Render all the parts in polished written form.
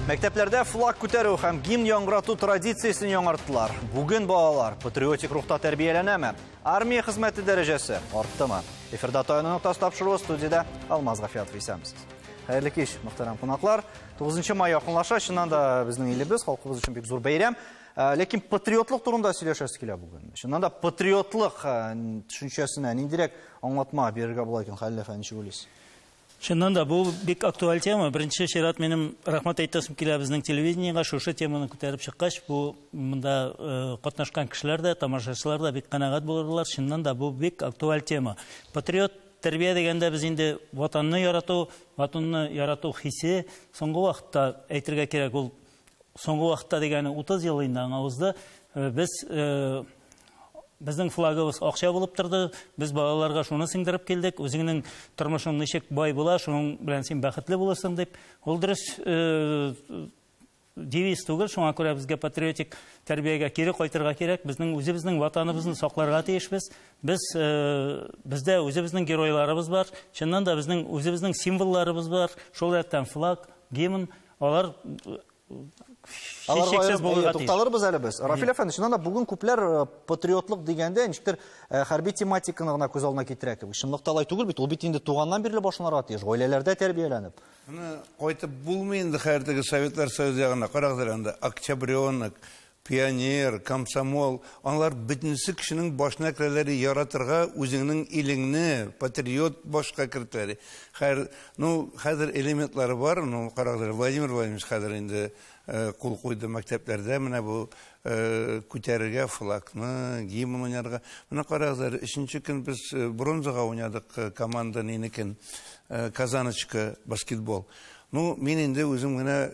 Мәктәпләрдә флаг күтәрү һәм гимн яңгырату традициясен яңарттылар. Бүген балалар патриотик рухта тәрбияләнәме? Армия хезмәте дәрәҗәсе арттымы? Эфирда «Таяну ноктасы» тапшыруы, студиядә Алмаз Гафиятов. Исәнмесез. Хәерле кич, мөхтәрәм кунаклар. 9 май якынлаша, чыннан да безнең илебез, халкыбыз өчен бик зур бәйрәм. Ләкин патриотлык турында сөйләшәсе килә бүген. Чыннан да патриотлык төшенчәсенә ниндирәк аңлатма бирергә була икән, Хәлил әфәнде, ничек уйлыйсыз? Чыннан да бу бик актуаль тема. Беренче чират минем рәхмәт әйтәсем килә безнең телевидениегә шушы теманы күтәреп чыккач, бу монда катнашкан кешеләр дә, тамашачылар да бик канәгать булырлар. Чыннан да бу бик актуаль тема. Патриот тәрбия дигәндә без инде ватанны ярату, ватанны ярату хисе соңгы вакытта әйтергә кирәк, ул соңгы вакытта дигәне 30 ел инде аңа узды. Без безнең флагыбыз акча булып торды. Без балаларга шуны сеңдереп килдек. Үзеңнең тормышың ничек бай була, шуның белән син бәхетле булырсың дип. Ул дөрес девиз түгел, шуңа күрә безгә патриотик тәрбиягә кире кайтырга кирәк. Безнең үзебезнең ватаныбызны сакларга тиешбез. Без бездә үзебезнең геройларыбыз бар. Чыннан да безнең үзебезнең символларыбыз бар. Шул рәттән флаг, гимн, алар һичшиксез булырга тиеш. Тукталырбыз әле без. Рафил әфәнде, чыннан да бүген күпләр патриотлык дигәндә ничектер хәрби тематиканы гына күз алдына китерә кебек. Чынлыкта алай түгел бит, ул бит инде туганнан бирле башланырга тиеш, гаиләләрдә тәрбияләнеп. Моны кайтып булмый инде хәзерге Советлар Союзы ягына. Карагыз анда октябренок, пионер, комсомол, алар бөтенесе кешенең башына керәләр, яратырга үзеңнең илеңне, патриот башка кертәләр. Хәер, ну, хәзер элементлары бар, ну, карагыз, Владимир Владимирович хәзер инде кул куйды мәктәпләрдә, менә бу күтәрергә флагны, гимн уйнарга. Менә карагыз, өченче көн без бронзага уйнадык команда нинекен, Казаночка баскетбол. Ну, мин инде үзем генә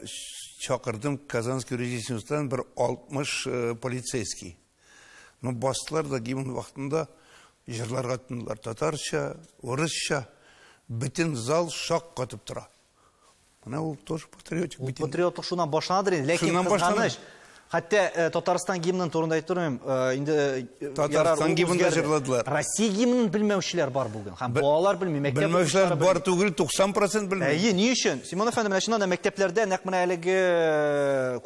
чакырдым Казанский юридический институттан бер 60 полицейский. Ну, бастылар да гимн вакытында җырларга тотындылар. Татарча, урысча, бөтен зал шак катып тора. Менә ул тоже патриотик. Ул патриотлык шуннан башланадыр инде, ләкин кызганыч. Хәтта Татарстан гимнын турында әйтеп тормыйм, инде Татарстан гимнын да җырладылар. Россия гимнын белмәүчеләр бар бүген. Һәм балалар белми, мәктәп белмәүчеләр бар түгел, 90% белми. Әйе, ни өчен? Симон әфәнде, менә чыннан да мәктәпләрдә нәкъ менә әлеге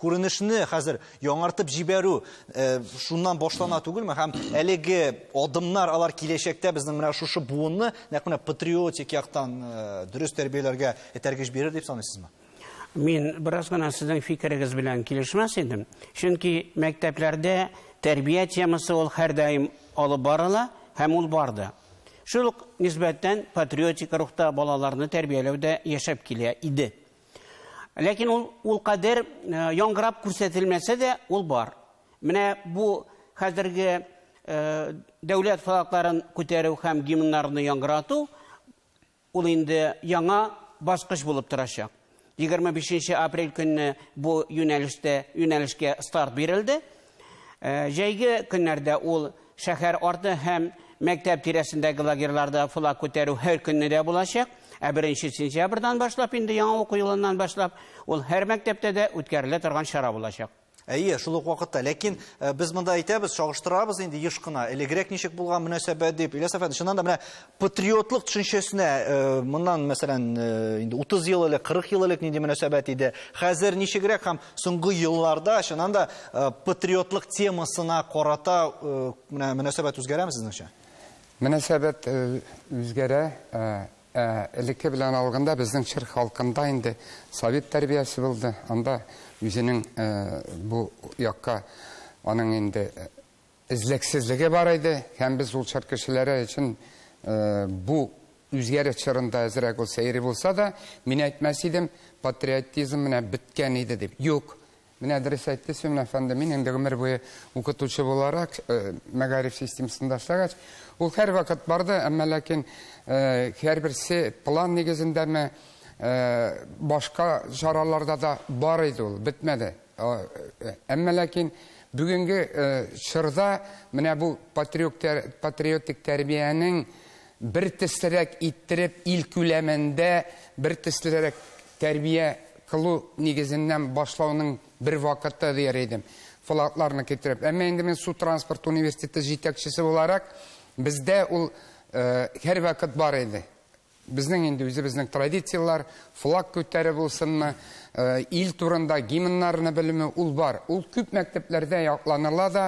күренешне хәзер яңартып җибәрү шуннан башлана түгелме? Һәм әлеге адымнар алар киләчәктә безнең менә шушы буынны нәкъ менә патриотик яктан дөрес тәрбияләргә этәргеч бирер дип саныйсызмы? Мин бераз гына сезнең фикерегез белән килешмәс идем. Чөнки мәктәпләрдә тәрбия темасы ул һәрдаим алып барыла һәм ул барды. Шул ук нисбәттән патриотик рухта балаларны тәрбияләү дә яшәп килә иде. Ләкин ул кадәр яңгырап күрсәтелмәсә дә ул бар. Менә бу хәзерге дәүләт флагларын күтәрү һәм гимннарны яңгырату ул инде яңа баскыч булып торачак. 25 апрель көнне бу юнәлешкә старт бирелде. Җәйге көннәрдә ул шәһәр арты һәм мәктәп тирәсендәге лагерьларда флаг күтәрү һәр көнне дә булачак. Ә 1 сентябрьдән башлап, инде яңа уку елыннан башлап, ул һәр мәктәптә дә үткәрелә торган чара булачак. Әйе, шул ук вакытта. Ләкин без монда әйтәбез, чагыштырабыз инде еш кына. Элегрәк ничек булган мөнәсәбәт дип. Ильяс әфәнде, чыннан да менә патриотлык төшенчәсенә моннан, мәсәлән, инде 30 ел элек, 40 ел элек нинди мөнәсәбәт иде? Хәзер ничегрәк һәм соңгы елларда чыннан да патриотлык темасына карата менә мөнәсәбәт үзгәрәме сезнеңчә? Мөнәсәбәт үзгәрә. Элекке белән алганда безнең чыр халкында инде совет тәрбиясе булды. Анда үзенең бу якка аның инде эзлексезлеге бар иде. Һәм без ул чыр кешеләре өчен бу үзгәреш чорында әзрәк ул сәйри булса да, мин әйтмәс идем, патриотизм менә беткән иде дип. Юк. Менә дөрес әйтте Симон әфәнде, мин инде гомер буе укытучы буларак, мәгариф системасында эшләгәч, ул һәрвакыт барды, әмма ләкин һәрберсе план нигезендәме, башка чараларда да бар иде ул, бетмәде. Әмма ләкин бүгенге чорда менә бу патриотик тәрбиянең бер төслерәк иттереп ил күләмендә бер төслерәк тәрбия кылу нигезеннән башлауның бер вакыты дияр идем. Флагларны китереп. Әмма инде мин су транспорт университеты җитәкчесе буларак, бездә ул һәрвакыт бар иде. Безнең инде үзебезнең традицияләр, флаг күтәреп булсынмы, ил турында гимннарны белеме ул бар. Ул күп мәктәпләрдә якланыла да,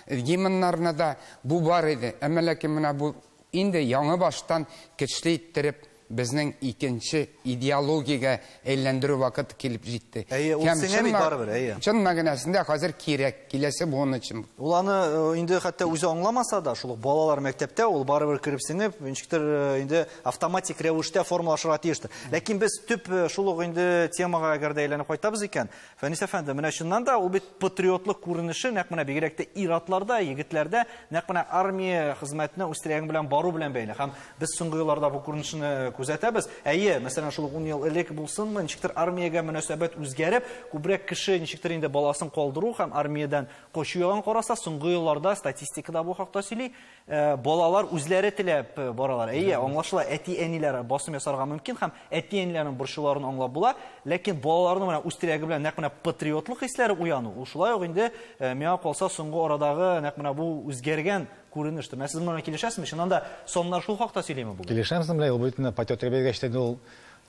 гимннарны да бу бар иде. Әмма ләкин менә бу инде яңа баштан көчле иттереп безнең икенче идеологиягә әйләндерү вакыты килеп җитте. Әйе, ул сеңә бит барыбер, әйе. Чын мәгънәсендә хәзер кирәк, киләсе буын өчен. Ул аны инде хәтта үзе аңламаса да, шул ук балалар мәктәптә ул барыбер кереп сеңеп, ничектер инде автоматик рәвештә формалашырга тиештер. Ләкин без төп шул ук инде темага әгәр дә әйләнеп кайтабыз икән, Фәнис әфәнде, менә чыннан да ул бит патриотлык күренеше нәкъ менә бигрәк тә ир-атларда, егетләрдә нәкъ менә армия хезмәтенә үз теләгең белән бару белән бәйле. Һәм без соңгы елларда бу күренешне күзәтәбез. Әйе, мәсәлән, шул ук 10 ел элек булсынмы, ничектер армиягә мөнәсәбәт үзгәреп, күбрәк кеше ничектер инде баласын калдыру һәм армиядән качу ягын караса, соңгы елларда статистикада бу хакта сөйли, балалар үзләре теләп баралар. Әйе, аңлашыла, әти-әниләр басым ясарга мөмкин һәм әти-әниләрнең борчуларын аңлап була, ләкин балаларның менә үз теләге белән нәкъ менә патриотлык хисләре уяну, ул шулай ук инде миңа калса соңгы арадагы нәкъ менә бу үзгәргән күренештер. Менә сез моңа килешәсезме? Чыннан да саннар шул хакта сөйлиме бүген? Килешәм, менә ул бит патриот тәрбиягә эшләде, ул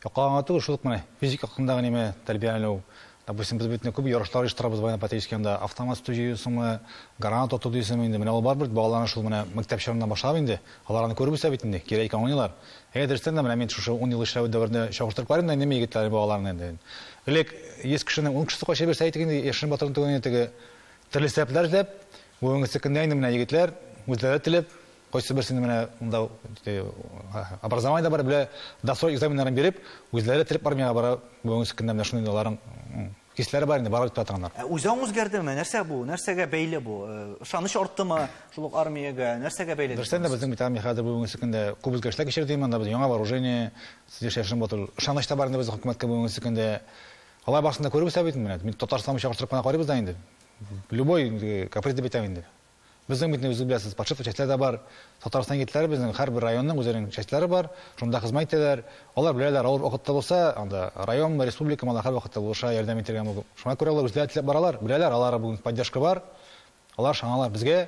яклаган түгел, шул ук менә физик якындагы неме тәрбияләү. Допустим, без бит күп ярышлар оештырабыз военно-патриотический анда, автомат җыюсыңмы, гранат ату дисеңме инде. Менә ул барыбер балаларны шул менә мәктәп чорыннан башлап инде, алар аны күреп үсә бит инде, кирәк икән уйныйлар. Әгәр дөрестән дә менә мин шушы 10 ел эшләү дәверендә чагыштырып карыйм да инде егетләр балаларны инде. Элек 100 кешенең 10 кешесе кача бирсә әйтик инде, яшерен батырын түгел инде теге төрле сәбәпләр эзләп, бүгенге көндә инде менә егетләр үзләре теләп, кайсы берсенең менә монда образование да бар, белә, досрочно экзаменнарын биреп, үзләре теләп армиягә бара, бүгенге көндә менә шундый аларның хисләре бар инде, барып торганнар. Үзең үзгәрдеме? Нәрсә бу? Нәрсәгә бәйле бу? Ышаныч арттымы шул ук армиягә? Нәрсәгә бәйле? Дөрестән дә безнең бит армия хәзер бүгенге көндә күп үзгәрешләр кичерде, монда без яңа вооружение, яшерен батыр. Ышаныч та бар инде безнең хөкүмәткә бүгенге көндә. Алар башында күреп үсә бит менә. Мин Татарстанны чагыштырып кына карыйбыз да инде. Любой каприз дип әйтәм инде. Безнең бит үзегез беләсез, подшипный частьләр дә бар. Татарстан егетләре безнең һәрбер районның үзенең частьләре бар. Шунда хезмәт итәләр. Алар беләләр, авыр вакытта булса, анда район, республика алар һәр вакытта булыша, ярдәм итәргә мөмкин. Шуңа күрә алар үзләре теләп баралар, беләләр, алар бүген поддержка бар. Алар шаналар безгә,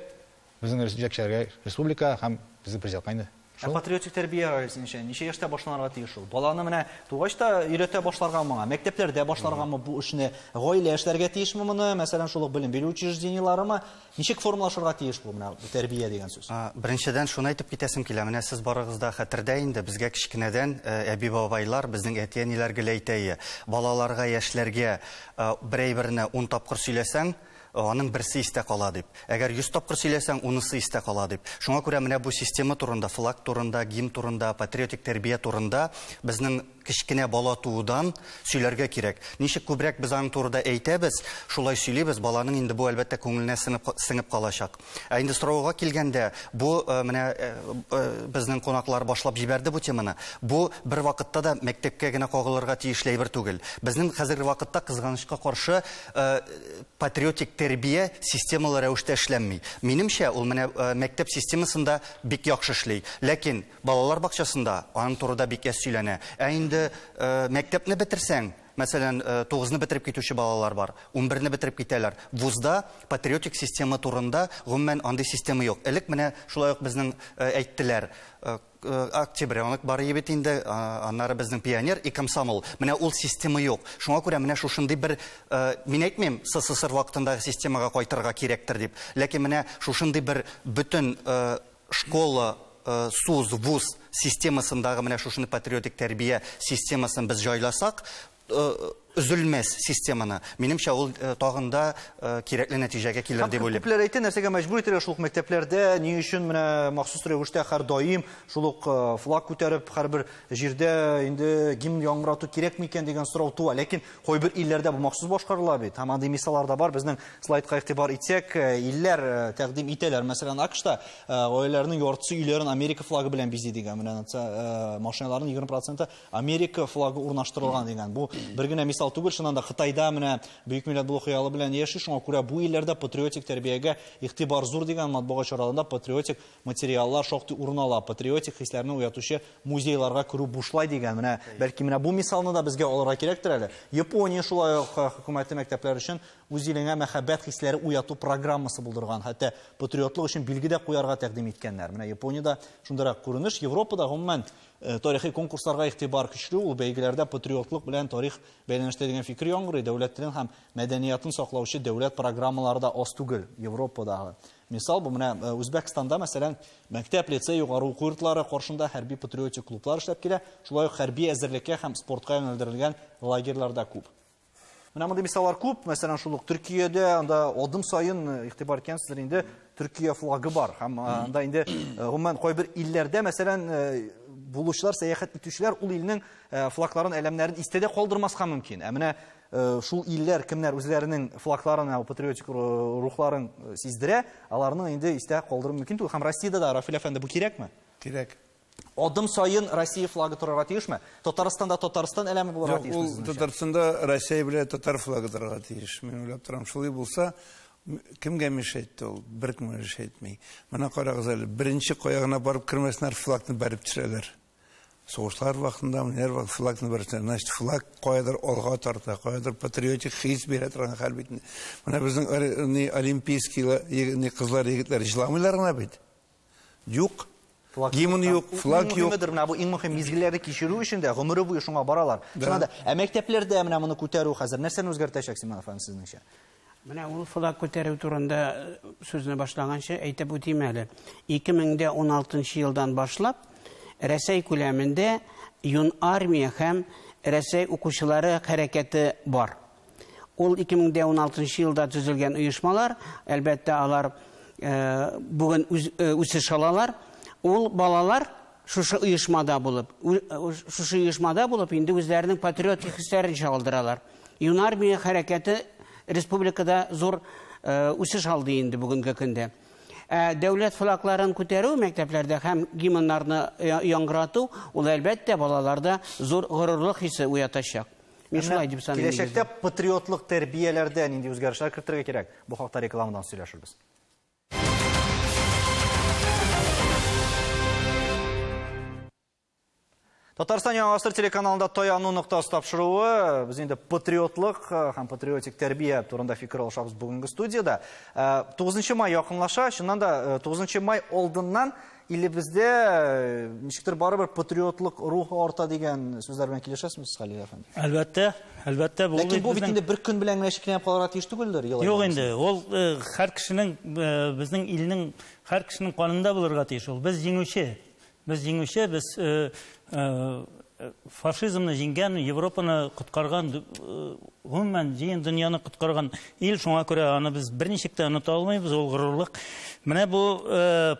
безнең җитәкчеләргә, республика һәм безнең президентка инде. Патриотик тәрбия рәвешенчә ничә яшьтә башланырга тиеш ул? Баланы менә тугач та өйрәтә башларга моңа, мәктәпләрдә башларгамы бу эшне, гаилә эшләргә тиешме моны, мәсәлән, шул ук белем бирү учреждениеларымы, ничек формалашырга тиеш бу менә бу тәрбия дигән сүз? Беренчедән шуны әйтеп китәсем килә. Менә сез барыгыз да хәтердә инде, безгә кечкенәдән әби-бабайлар, безнең әти-әниләр гел әйтә, балаларга, яшьләргә берәй-берне 10 тапкыр сөйләсәң, аның берсе истә кала дип. Әгәр 100 тапкыр сөйләсәң, унысы истә кала дип. Шуңа күрә менә бу система турында, флаг турында, гимн турында, патриотик тәрбия турында безнең кечкенә бала туудан сөйләргә кирәк. Ничек күбрәк без аның турында әйтәбез, шулай сөйлибез, баланың инде бу әлбәттә күңеленә сеңеп калачак. Ә инде сорауга килгәндә, бу менә безнең кунаклар башлап җибәрде бу теманы. Бу бер вакытта да мәктәпкә генә кагылырга тиешле әйбер түгел. Безнең хәзерге вакытта кызганычка каршы патриотик тәрбия системалы рәвештә эшләнми. Минемчә, ул менә мәктәп системасында бик яхшы эшли. Ләкин балалар бакчасында аның турында бик әз сөйләнә. Ә инде мәктәпне бетерсәң, мәсәлән, 9-ны бетереп китүче балалар бар, 11-не бетереп китәләр. Вузда патриотик система турында гомумән андый система юк. Элек менә шулай ук безнең әйттеләр, октябренок бар бит инде, аннары безнең пионер и комсомол. Менә ул система юк. Шуңа күрә менә шушындый бер, мин әйтмим, СССР вакытындагы системага кайтырга кирәктер дип. Ләкин менә шушындый бер бөтен школа, СУЗ, ВУЗ системасындагы менә шушындый патриотик тәрбия системасын без җайласак, өзелмәс системаны. Минемчә, ул тагын да кирәкле нәтиҗәгә килер дип уйлыйм. Күпләр әйтә, нәрсәгә мәҗбүр итәргә шул ук мәктәпләрдә, ни өчен менә махсус рәвештә һәр даим шул ук флаг күтәреп һәрбер җирдә инде гимн яңгырату кирәкме икән дигән сорау туа. Ләкин кайбер илләрдә бу махсус башкарыла бит. Һәм андый мисаллар да бар. Безнең слайдка игътибар итсәк, илләр тәкъдим итәләр. Мәсәлән, АКШта гаиләләрнең яртысы өйләрен Америка флагы белән бизи дигән. Менә машиналарның 20% Америка флагы урнаштырылган дигән. Бу бер генә мисал түгел, чыннан да Кытайда менә бөек милләт булу хыялы белән яши, шуңа күрә бу илләрдә патриотик тәрбиягә игътибар зур дигән матбугат чараларында патриотик материаллар шактый урын ала, патриотик хисләрне уятучы музейларга керү бушлай дигән. Менә бәлки менә бу мисалны да безгә алырга кирәктер әле. Япония шулай ук хөкүмәте мәктәпләр өчен үз илеңә мәхәббәт хисләре уяту программасы булдырган, хәтта патриотлык өчен билге дә куярга тәкъдим иткәннәр. Менә Япониядә шундыйрак күренеш, Европада гомумән Тарихи конкурсларга игътибар көчле, ул бәйгеләрдә патриотлык белән тарих бәйләнештә дигән фикер яңгырый. Дәүләт телен һәм мәдәниятын саклаучы дәүләт программалары да аз түгел Европадагы. Мисал бу менә Үзбәкстанда, мәсәлән, мәктәп, лицей, югары уку йортлары каршында хәрби патриотик клублар эшләп килә. Шулай ук хәрби әзерлеккә һәм спортка юнәлдерелгән лагерьлар да күп. Менә мондый мисаллар күп. Мәсәлән, шул ук Төркиядә анда адым саен игътибар иткәнсездер инде, Төркия флагы бар. Һәм анда инде гомумән кайбер илләрдә, мәсәлән, булучылар, сәяхәт итүчеләр ул илнең флагларын, әләмнәрен истә дә калдырмаска мөмкин. Ә менә шул илләр кемнәр үзләренең флагларын, патриотик рухларын сиздерә, аларның инде истә калдыру мөмкин түгел. Һәм Россиядә дә, Рафил әфәнде, бу кирәкме? Кирәк. Адым саен Россия флагы торырга тиешме? Татарстанда Татарстан әләме булырга Юк, тиешме ул сезнеңчә? Татарстанда Россия белән татар флагы торырга тиеш. Мин уйлап торам, шулай булса, кемгә мешать ул? Бер кемгә мешать итми. Менә карагыз әле, беренче каягына барып кермәсеннәр, флагны бәреп төшерәләр. Сугышлар вакытында, менә һәр вакыт флагны бәреп төшерәләр. Значит, флаг каядыр алга тарта, каядыр патриотик хис бирә торган хәл бит. Менә безнең олимпийский ни кызлар, егетләр җыламыйлар гына бит. Юк. Флаг Гимн юк. юк, флаг Иң юк. мөһимедер, менә бу иң мөһим мизгелләрне кичерү өчен дә гомере буе шуңа баралар. Да. Чыннан да, ә мәктәпләрдә менә моны күтәрү хәзер нәрсәне үзгәртәчәк, Симон әфәнде, сезнеңчә? Менә ул флаг күтәрү турында сүзне башлаганчы әйтеп үтим әле. Ике мең дә ун алтынчы елдан башлап Рәсәй күләмендә Юн армия һәм Рәсәй укучылары хәрәкәте бар. Ул ике мең дә ун алтынчы елда төзелгән оешмалар, әлбәттә, алар бүген үсеш алалар. Ул балалар шушы оешмада булып, шушы оешмада булып инде үзләренең патриотик хисләрен чагылдыралар. Юн армия хәрәкәте республикада зур үсеш алды инде бүгенге көндә. Дәүләт флагларын күтәрү мәктәпләрдә һәм гимннарны яңгырату, ул әлбәттә балаларда зур горурлык хисе уятачак. Мин шулай дип саныйм. Киләчәктә патриотлык тәрбияләрдә нинди үзгәрешләр кертергә кирәк? Бу хакта рекламадан сөйләшербез. Татарстан Яңа Гасыр телеканалында Таяну ноктасы тапшыруы. Без инде патриотлык һәм патриотик тәрбия турында фикер алышабыз бүгенге студияда. 9 май якынлаша. Чыннан да, 9 май алдыннан илебездә ничектер барыбер патриотлык рухы арта дигән сүзләр белән килешәсезме сез, Хәлил әфәнде? Әлбәттә, әлбәттә, бу Ләкин бу бит безнең инде бер көн белән генә чикләнеп калырга тиеш түгелдер, елай Юк булмаса. инде, ул һәр кешенең, безнең илнең һәр кешенең канында булырга тиеш ул. Без җиңүче. Без җиңүче, без фашизмны җиңгән, Европаны коткарган, гомумән җыен дөньяны коткарган ил, шуңа күрә аны без берничек тә оныта алмыйбыз, ул горурлык. Менә бу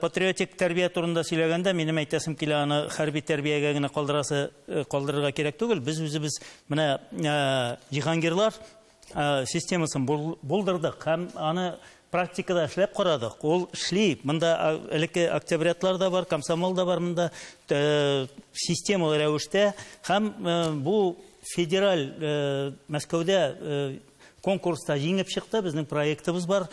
патриотик тәрбия турында сөйләгәндә, минем әйтәсем килә, аны хәрби тәрбиягә генә калдырырга кирәк түгел. Без үзебез менә җиһангирлар системасын булдырдык һәм аны практикада эшләп карадык. Ул эшли. Монда элекке октябрятлар да бар, комсомол да бар монда системалы рәвештә һәм бу федераль Мәскәүдә конкурста җиңеп чыкты. Безнең проектыбыз бар.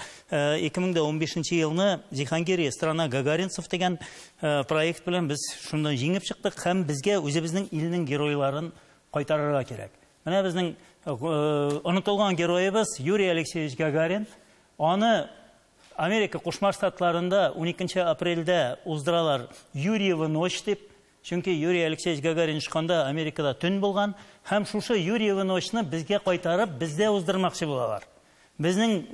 Ике мең дә унбишенче елны Җиһангирия страна Гагаринцев дигән проект белән без шуннан җиңеп чыктык һәм безгә үзебезнең илнең геройларын кайтарырга кирәк. Менә безнең онытылган героебыз Юрий Алексеевич Гагарин. Аны Америка Кушма Штатларында уникенче апрельдә уздыралар Юрьева ночь дип. Чөнки Юрий Алексеевич Гагарин очканда Америкада төн булган һәм шушы Юрьева ночьны безгә кайтарып, бездә уздырмакчы булалар. Безнең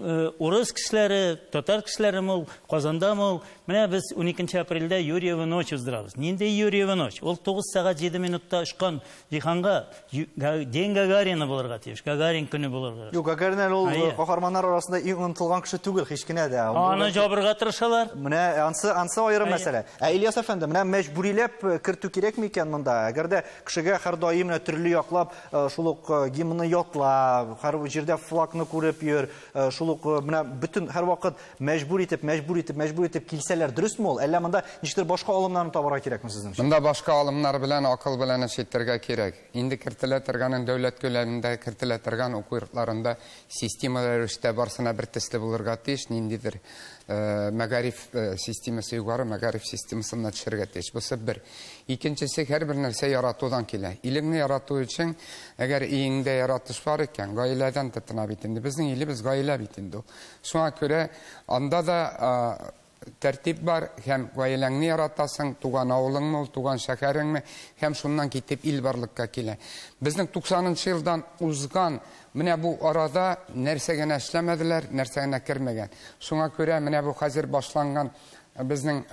урыс кешеләре, татар кешеләре мул, Казанда мул. Менә без уникенче апрельдә Юрьева ночь уздырабыз. Нинди Юрьева ночь? Ул тугыз сәгать җиде минутта очкан җиһанга День Гагарина булырга тиеш, Гагарин көне булырга. Юк, Гагарин әле ул Әйе. каһарманнар арасында иң онытылган кеше түгел, һич кенә дә. Аны җабырга тырышалар. Менә ансы аерым Әйе. мәсьәлә. Ә Ильяс әфәнде, менә мәҗбүриләп кертү кирәкме икән монда? Әгәр дә кешегә һәрдаим менә төрле яклап шул ук гимнны ятла, һәр җирдә флагны күреп йөр, шул ук менә бөтен һәр вакыт мәҗбүр итеп, мәҗбүр итеп, мәҗбүр итеп килсәләр, дөресме ул? Әллә монда ничектер башка алымнарны табарга кирәкме сезнеңчә? Монда башка алымнар белән, акыл белән эш итәргә кирәк. Инде кертелә торганын дәүләт күләмендә кертелә торган уку йортларында система рәвештә барсына бер төсле булырга тиеш, ниндидер мәгариф системасы югары мәгариф системасына төшәргә тиеш. Бусы бер. Икенчесе, һәрбер нәрсә яратудан килә. Илеңне ярату өчен, әгәр өеңдә яратыш бар икән, гаиләдән тотына бит инде. Безнең илебез гаилә бит инде ул. Шуңа күрә анда да тәртип бар, һәм гаиләңне яратасың, туган авылыңмы, ул туган шәһәреңме, һәм шуннан китеп ил барлыкка килә. Безнең 90 елдан узган менә бу арада нәрсә генә эшләмәделәр, нәрсә генә кермәгән. Шуңа күрә менә бу хәзер башланган безнең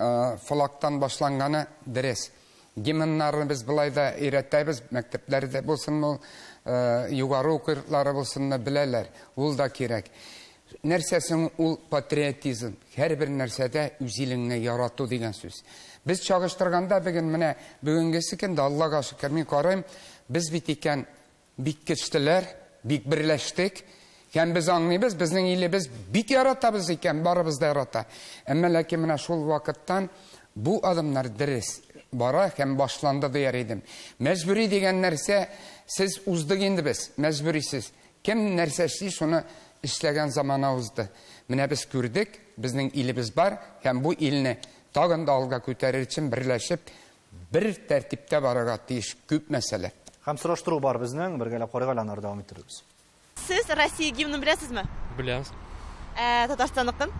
флагтан башланганы дөрес. Гимннарны без былай да өйрәтәбез, мәктәпләрдә булсынмы, югары уку йортлары булсынмы, беләләр. Ул да кирәк. Нәрсәсең ул патриотизм? Һәрбер нәрсәдә үз илеңне ярату дигән сүз. Без чагыштырганда бүген менә бүгенгесе көндә Аллага шөкер, мин карыйм, без бит икән бик көчлеләр, бик берләштек. Һәм без аңлыйбыз, безнең илебез бик яратабыз икән, барыбыз да ярата. Әмма ләкин менә шул вакыттан бу адымнар дөрес бара һәм башланды дияр идем. Мәҗбүри дигән нәрсә сез уздык инде без, мәҗбүрисез. Кем нәрсә эшли, шуны эшләгән замана узды. Менә без күрдек, безнең илебез бар һәм бу илне тагын да алга күтәрер өчен берләшеп, бер тәртиптә барырга тиеш күп мәсьәлә. Һәм сораштыру бар безнең, бергәләп карыйк әле, аннары дәвам иттерербез. Сез Россия гимнын беләсезме? Беләм. Татарстанныкын?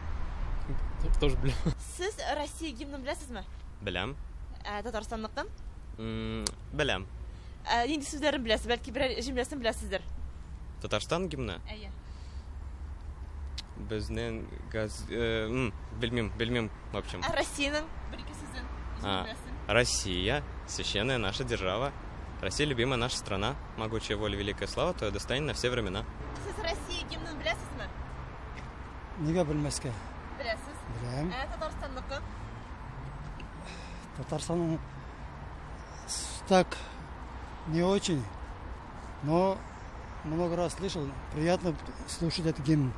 Тоже беләм. Сез Россия гимнын беләсезме? Беләм. Татарстанныкын? Беләм. Нинди сүзләрен беләсез? Бәлки берәр җөмләсен беләсездер. Татарстан гимны? Әйе. Безнең газ, белмим, белмим, в общем. Ә Россиянең бер-ике сүзен, җөмләсен? Россия, священная наша держава. Россия, любимая наша страна, могучая воля, великая слава, твое достояние на все времена. Сез Россия гимнын беләсезме? Нигә белмәскә? Беләсез. Беләм. Ә Татарстанныкы? Татарстан так не очень, но много раз слышал, приятно слушать этот гимн.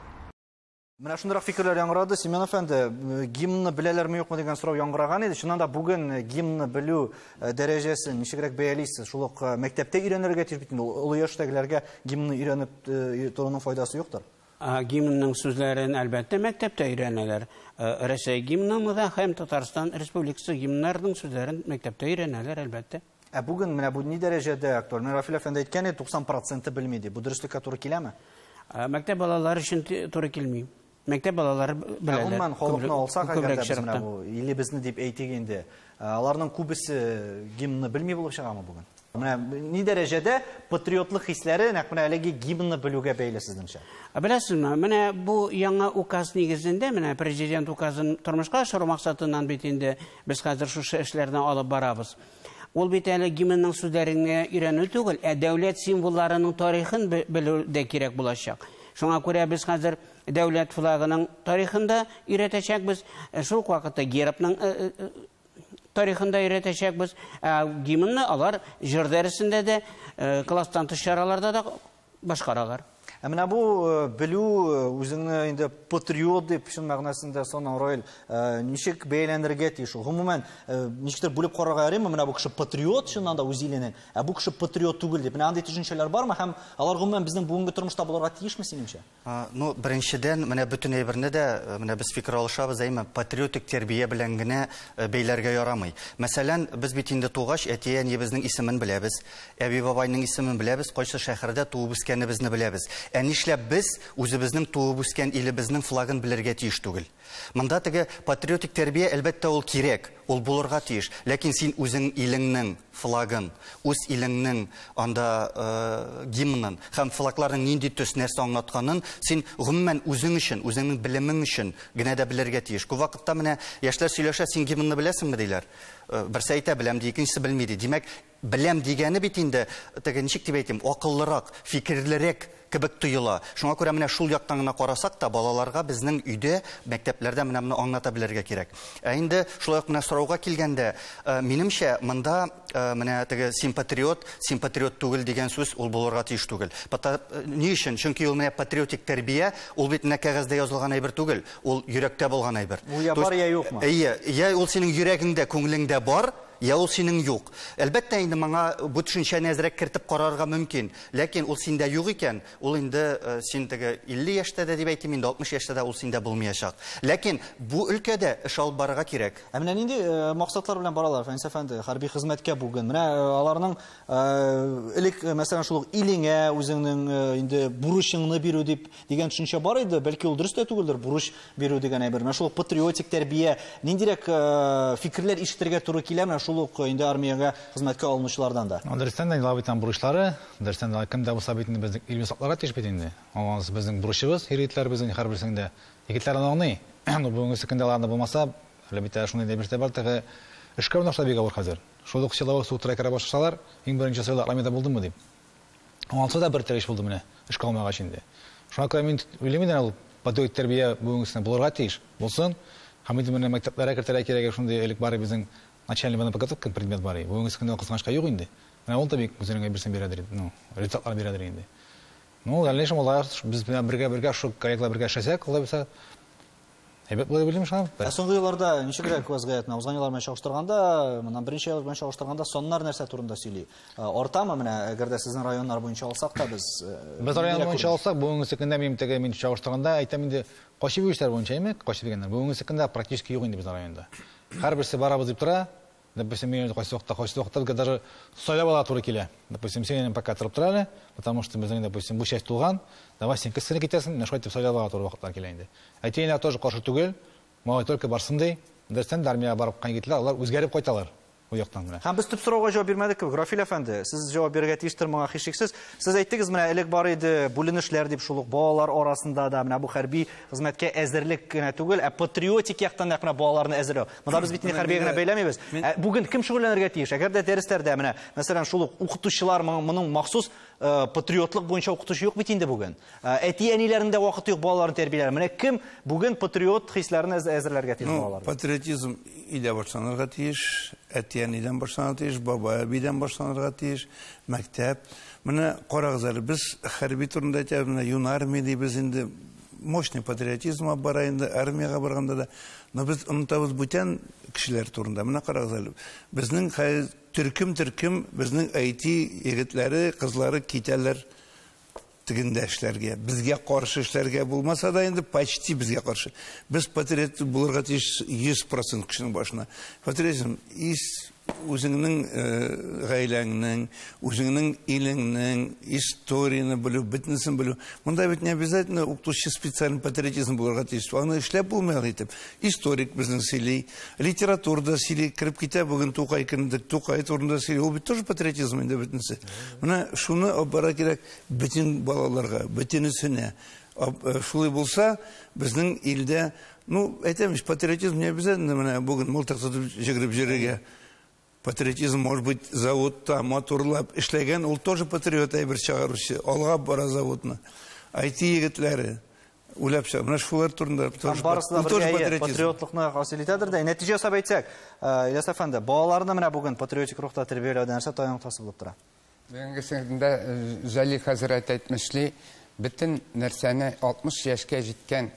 Менә шундыйрак фикерләр яңгырады. Семен әфәнде, гимнны беләләрме юкмы дигән сорау яңгыраган иде. Чыннан да бүген гимнны белү дәрәҗәсен ничегрәк бәялисез? Шул ук мәктәптә өйрәнергә тиеш бит инде. Олы яшьтәгеләргә гимнны өйрәнеп торуның файдасы юктыр. Гимнның сүзләрен әлбәттә мәктәптә өйрәнәләр. Рәсәй гимнын да һәм Татарстан Республикасы гимннарының сүзләрен мәктәптә өйрәнәләр әлбәттә. Ә бүген менә бу ни дәрәҗәдә актуаль? Менә Рафил әфәнде әйткән иде, 90% белми ди. Бу дөреслеккә туры киләме? Мәктәп балалары өчен туры килми. Мәктәп балалары беләләр. Гомумән халыкны алсак, әгәр дә Күбрәк без менә чираттан. бу илебезне дип әйтик инде, аларның күбесе гимнны белми булып чыгамы бүген? Менә ни дәрәҗәдә патриотлык хисләре нәкъ менә әлеге гимнны белүгә бәйле сезнеңчә? Беләсезме, менә бу яңа указ нигезендә, менә президент указын тормышка ашыру максатыннан бит инде без хәзер шушы эшләрне алып барабыз. Ул бит әле гимнның сүзләрен өйрәнү түгел, ә дәүләт символларының тарихын белү дә кирәк булачак. Шуңа күрә без хәзер дәүләт флагының тарихын да өйрәтәчәкбез, шул ук вакытта гербның тарихын да өйрәтәчәкбез. Гимнны алар җыр дәресендә дә, класстан тыш чараларда да башкаралар. Ә менә бу белү, үзеңне инде патриот дип чын мәгънәсендә санау, Раил, ничек бәяләнергә тиеш ул? Гомумән, ничектер бүлеп карарга ярыймы? Менә бу кеше патриот чыннан да үз иленең, ә бу кеше патриот түгел дип. Менә андый төшенчәләр бармы һәм алар гомумән безнең бүгенге тормышта булырга тиешме синеңчә? Беренчедән, менә бөтен әйберне дә, менә без фикер алышабыз, әйме, патриотик тәрбия белән генә бәйләргә ярамый. Мәсәлән, без бит инде тугач, әти-әниебезнең исемен беләбез, әби-бабайның исемен беләбез, кайсы шәһәрдә туып үскәнебезне беләбез. Ә нишләп без үзебезнең туып үскән илебезнең флагын белергә тиеш түгел? Монда теге патриотик тәрбия әлбәттә ул кирәк, ул булырга тиеш. Ләкин син үзең илеңнең флагын, үз илеңнең анда гимнын һәм флагларның нинди төс нәрсә аңлатканын син гомумән үзең өчен, үзеңнең белемең өчен генә дә белергә тиеш. Күп вакытта менә яшьләр сөйләшә, син гимнны беләсеңме диләр. Берсе әйтә, беләм ди, икенчесе белми ди. Димәк, беләм дигәне бит инде, теге ничек дип әйтим, акыллырак, фикерлерәк кебек тоела. Шуңа күрә менә шул яктан гына карасак та, балаларга безнең өйдә, мәктәпләрдә менә моны аңлата белергә кирәк. Ә инде шулай ук менә сорауга килгәндә, минемчә, монда менә теге син патриот, син патриот түгел дигән сүз ул булырга тиеш түгел. Ни өчен? Чөнки ул менә патриотик тәрбия, ул бит менә кәгазьдә язылган әйбер түгел, ул йөрәктә булган әйбер. Ул я То бар, есть, я юкмы? Әйе, я ул синең йөрәгеңдә, күңелеңдә бар, я ул синең юк. Әлбәттә, инде моңа бу төшенчәне әзрәк кертеп карарга мөмкин. Ләкин ул синдә юк икән, ул инде син теге 50 яшьтә дә дип әйтим, инде 60 яшьтә дә ул синдә булмаячак. Ләкин бу өлкәдә эш алып барырга кирәк. Ә менә нинди максатлар белән баралар, Фәнис әфәнде, хәрби хезмәткә бүген? Менә аларның элек, мәсәлән, шул ук илеңә үзеңнең инде бурычыңны бирү дип дигән төшенчә бар иде, бәлки ул дөрес тә түгелдер, бурыч бирү дигән әйбер. Менә шул ук патриотик тәрбия, ниндирәк фикерләр ишетергә туры килә менә шул ук инде армиягә хезмәткә алынучылардан да? Дөрестән дә, алар бит бурычлары, дөрестән дә кем дә булса бит инде безнең илне сакларга тиеш бит инде. Аңлаңыз, безнең бурычыбыз, егетләр безнең һәрберсенең дә. Егетләр аны аңлый. Но бүгенге көндә аларны булмаса, әлбәттә, шундый әйбер дә бар, теге эшкә урнашу бик авыр хәзер. Шул ук силовой структурага керә башласалар, иң беренче сорыйлар, армиядә булдымы дип. Аңлатса да бер тел эш булды менә, эшкә алмагач инде. Шуңа күрә мин уйлыйм инде, ул патриотик тәрбия бүгенгесенә булырга тиеш, булсын. Һәм инде менә мәктәпләргә кертергә кирәк, шундый элек бар безнең начальный военная подготовка предмет бар. Бүгенге көндә кызганычка юк инде. Менә ул да бик үзенең әйберсен бирәдер, ну, результатлар бирәдер инде. Ну, дальнейшем алар без белән бергә-бергә шул коллегалар бергә эшләсәк, алай булса, әйбәт булыр дип уйлыйм шуңа. Ә соңгы елларда ничегрәк вазгыять? Менә узган еллар белән чагыштырганда, моннан берничә ел белән чагыштырганда саннар нәрсә турында сөйли? Артамы менә, әгәр дә сезнең районнар буенча алсак та без? Без район буенча алсак, бүгенге көндә мин теге мин чагыштырганда әйтәм инде, качып йөрүчеләр буенча әйме, качып дигәннәр. Бүгенге көндә практически юк инде безнең районда. Һәрберсе барабыз дип тора. Допустим, мин кайсы вакытта, кайсы вакытта безгә даже сайлап ала туры килә. Допустим, син пока торып тора әле, потому что безнең, допустим, бу часть тулган, давай син кесене китәсең, менә шулай дип сайлап ала туры вакытлар килә инде. Әти-әниләр тоже каршы түгел, малай только барсын ди. Дөрестән дә армиягә барып кайткан егетләр, алар үзгәреп кайталар бу яктан менә. Һәм без төп сорауга җавап бирмәдек кебек. Рафил әфәнде, сез җавап бирергә тиештер моңа һичшиксез. Сез әйттегез, менә элек бар иде бүленешләр дип шул ук балалар арасында да, менә бу хәрби хезмәткә әзерлек кенә түгел, ә патриотик яктан нәкъ менә балаларны әзерләү. Монда без бит инде хәрбигә генә бәйләмибез. Ә бүген кем шөгыльләнергә тиеш? Әгәр дә дәресләрдә менә, мәсәлән, шул ук укытучылар моның махсус патриотлык буенча укытучы юк бит инде бүген. Әти-әниләрнең дә вакыты юк балаларын тәрбияләргә. Менә кем бүген патриот хисләрен әзерләргә тиеш балаларга? Патриотизм өйдә башланырга тиеш, әти-әнидән башланырга тиеш, баба әбидән башланырга тиеш, мәктәп. Менә карагыз әле, без хәрби турында әйтәбез, менә юнармия дибез инде, мощный патриотизм алып бара инде, армиягә барганда да. Но без онытабыз бүтән кешеләр турында. Менә карагыз әле, безнең хәзер төркем-төркем безнең IT егетләре, кызлары китәләр тегендә эшләргә. Безгә каршы эшләргә булмаса да инде почти безгә каршы. Без патриот булырга тиеш 100% кешенең башына. Патриотизм ис үзеңнең гаиләңнең, үзеңнең илеңнең историяне белү, бөтенесен белү. Монда бит не обязательно укытучы специальный патриотизм булырга тиеш. Аны эшләп булмый алай итеп. Историк безнең сөйли, литературада сөйли, кереп китә бүген Тукай кендек, Тукай турында сөйли. Ул бит тоже патриотизм инде бөтенесе. Менә шуны алып бара кирәк бөтен балаларга, бөтенесенә. Шулай булса, безнең илдә, ну, әйтәм, патриотизм не обязательно менә бүген мылтык тотып җигереп йөрергә. Патриотизм, может быть, заводта моторлап эшләгән, ул тоже патриот әйбер чыгаручы, алга бара заводны. IT егетләре уйлап чыга. Менә шулар турында тоже барысы да ул тоже бергә патриотизм. Патриотлыкны хасил итәдер дә. Нәтиҗә ясап әйтсәк, Ильяс әфәнде, балаларны менә бүген патриотик рухта тәрбияләүдә нәрсә таяну ноктасы булып тора? Бүгенге көндә Җәлил хәзрәт әйтмешли, бөтен нәрсәне 60 яшькә җиткән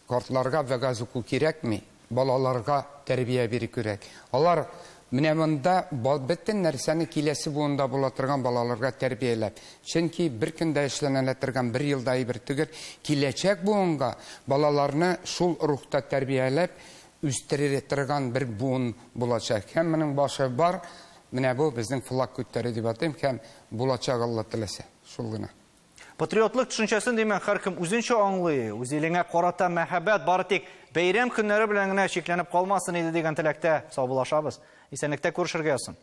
картларга вәгазь уку кирәкми, балаларга тәрбия бирү кирәк. Алар менә монда бөтен нәрсәне киләсе буында була торган балаларга тәрбияләп. Чөнки бер көндә эшләнә торган бер елда әйбер түгел, киләчәк буынга балаларны шул рухта тәрбияләп үстерә торган бер буын булачак. Һәм моның башы бар, менә бу безнең флаг күтәрү дип атыйм, һәм булачак Алла теләсә, шул гына. Патриотлык төшенчәсен димәк, һәркем үзенчә аңлый, үз илеңә карата мәхәббәт бары тик бәйрәм көннәре белән генә чикләнеп калмасын иде дигән теләктә саубуллашабыз. Исәнлектә күрешергә язсын.